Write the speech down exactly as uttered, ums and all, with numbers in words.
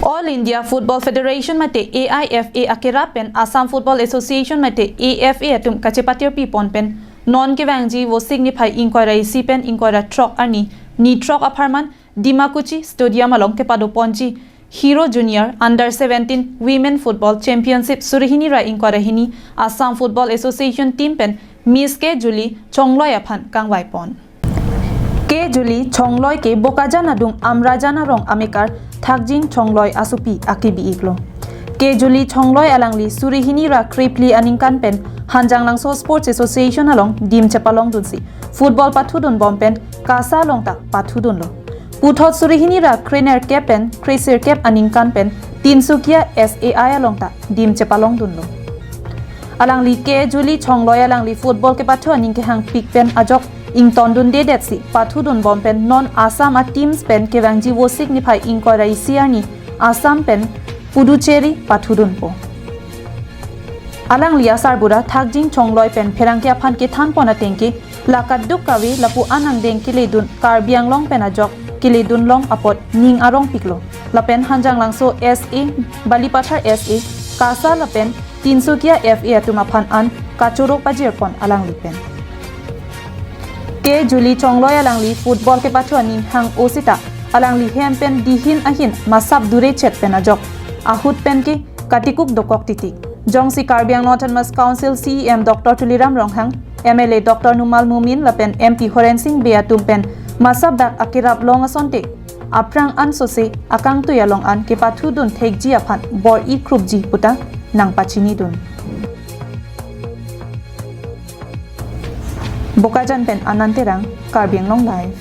All India Football Federation mate A I F A akerap pen Assam Football Association mate A F A atum kachepatirpi pon pen non kevangji Vosik niphai ingkoi ra isi pen ingkoi ra throk arni nithrok apharman Dimakuchi Stadium along kepado ponji Hero Junior Under seventeen Women Football Championship suri hini ra ingkoi ra hini Assam Football Association team pen Miss K Julie Chongloi aphan kangvai pon. K Julie Chongloi ke Bokajan adung Amrajan arong amekar Thakjing Chongloi asopi akebi iklo. K Julie Chongloi alangli suri hini ra krephli aningkan pen Hanjanglangso Sports Association along dim chepalong dunsi football pathudun bom pen KASA along ta pathudunlo. Puthot suri hini ra krenerkep pen kresirkep aningkan pen Tinsukia S A I along ta dim chepalong dunlo. Alangli K Julie Chongloi alangli football kepathu aning kehangpik pen ajok ington dundedet si pathudun bom pen non Assam a teams pen kevangji Vosik niphai ingkoi ra isi arni Assam pen Puducherry pathudunpo. Alangli asarbura Thakjing Chongloi pen pherangke aphan kethan pon atengke la kaduk kave lapu an angdeng keledun Karbi Anglong pen ajok keledun long apot ning arongpiklo. Lapen Hanjanglangso S A, Balipathar S A, KASA lapen Tinsukia F A atum aphan an kachoro pajir pon alangli pen. K Julie Chongloi alangli football kepathu aning hang-o sita alangli hem pen dihin ahin masap dure chet pen ajok ahut pen ke katikuk dokok titi. Jongsi Karbi Anglong Autonomous Council C E M Doctor Tuliram Ronghang, M L A Doctor Numal Momin lapen M P Horen Sing Bey atum pen masap dak akerap long asonte aphrang ansose akangtui along an kepathudun thekji aphan bor-i krupji puta nangpachinidun. Bokajan pen Anand Terang, Karbi Anglong Live.